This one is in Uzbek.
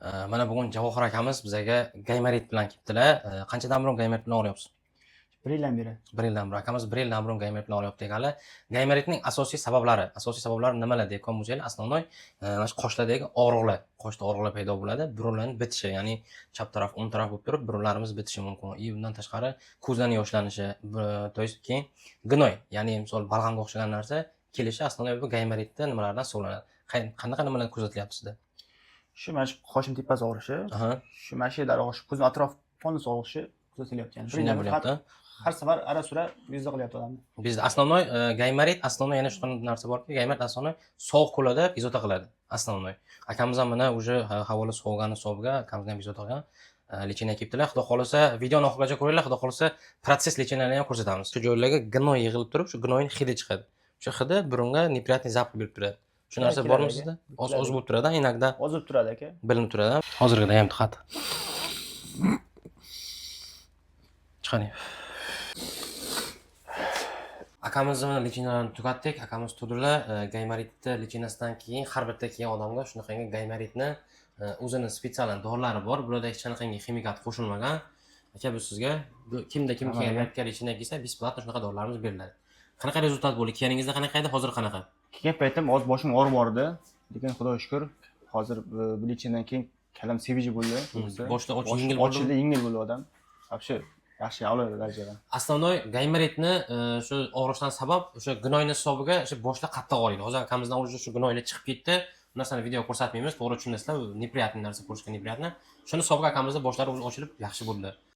Mana bugun Javohir akamiz bizaga gaymorit bilan kelibdilar. Qanchadan burun gaymorit bilan og'riyapsiz? Bir yildan beri. Bir yildan beri. Akamiz bir yildan burun gaymorit bilan og'riyapti ekanlar. Gaymoritning asosiy sabablari nimalar deyotgan bo'lsanglar, основной mana shu qoshlardagi og'riqlar, qoshda og'riqlar paydo bo'ladi, burunlarning bitishi, ya'ni chap taraf, o'ng taraf bo'lib turib, burunlarimiz bitishi mumkin. И undan tashqari ko'zlarning yoshlanishi, то есть keyin гной, ya'ni misol balg'amga o'xshagan narsa kelishi, основной bu gaymoritda nimalardan hisoblanadi? Qanaqa nimalar kuzatilyapti sizda? Shu mana shu qoshim tepasi og'rishi, shu mana shu yerlar og'rishi, ko'zim atrof полностью og'rishi kuzatilyapti. Yani bir Shunday yildan beri. Bo'lyapti. Har safar ara sura yuzda qilyapti odamni. Bizda основной gaymorit, основной yana shunaqa narsa borki, gaymorit основной sovuq kunlarda bezovta qiladi. Основной. Akamiz ham mana уже havolar sovugani hisobiga akamizga ham bezovta qilgan. Лечение kelibdilar. Xudo xohlasa, videoni oxirigacha ko'ringlar, xudo xohlasa, процесс лечения ni ham ko'rsatamiz. Shu joylarga гной yig'ilib turib, shu гной ning hidi chiqadi. O'sha hidi burunga неприятный запах berib turadi. Shu narsa Keladi bormi aka. sizda? Oz Keladi. oz bo'lib turadi, иногда. Ozib turadi, aka. Bilinib turadi. Hozirgida ham qattiq. Chiqaring. Akamizni mana лечения larni tugatdik. Akamiz turdilar. Gaymoritni лечения sidan keyin har bitta kelgan odamga shunaqangi gaymoritni o'zini специальный dorilari bor. Bularda hech qanaqangi ximikat qo'shilmagan. Aka, bu sizga, bu kimda kim Rahmat, aka. gaymoritga лечение kelsa, бесплатно shunaqa dorilarimiz beriladi. Qanaqa результат bo'ldi? Kelganingizda qanaqa edi, hozir qanaqa? Kelgan paytim oz boshim og'rib bordi. Lekin Xudoga shukur, hozir bu лечение dan keyin kallam свежий bo'ldi. Boshda och yengil bo'ldimi? Ochildi, yengil bo'ldi odam. Вообще yaxshi, a'lo darajada. Основной gaymoritni shu og'rishdan sabab o'sha гной ni hisobiga o'sha boshda qattiq og'riydi. Hozir akamizdan уже shu гной lar chiqib ketdi. Bu narsani video ko'rsatmaymiz, to'g'ri tushunasizlar, bu неприятный narsa, ko'rishga неприятно. Shuni hisobiga akamizni boshlari o'zi ochilib, yaxshi bo'ldi.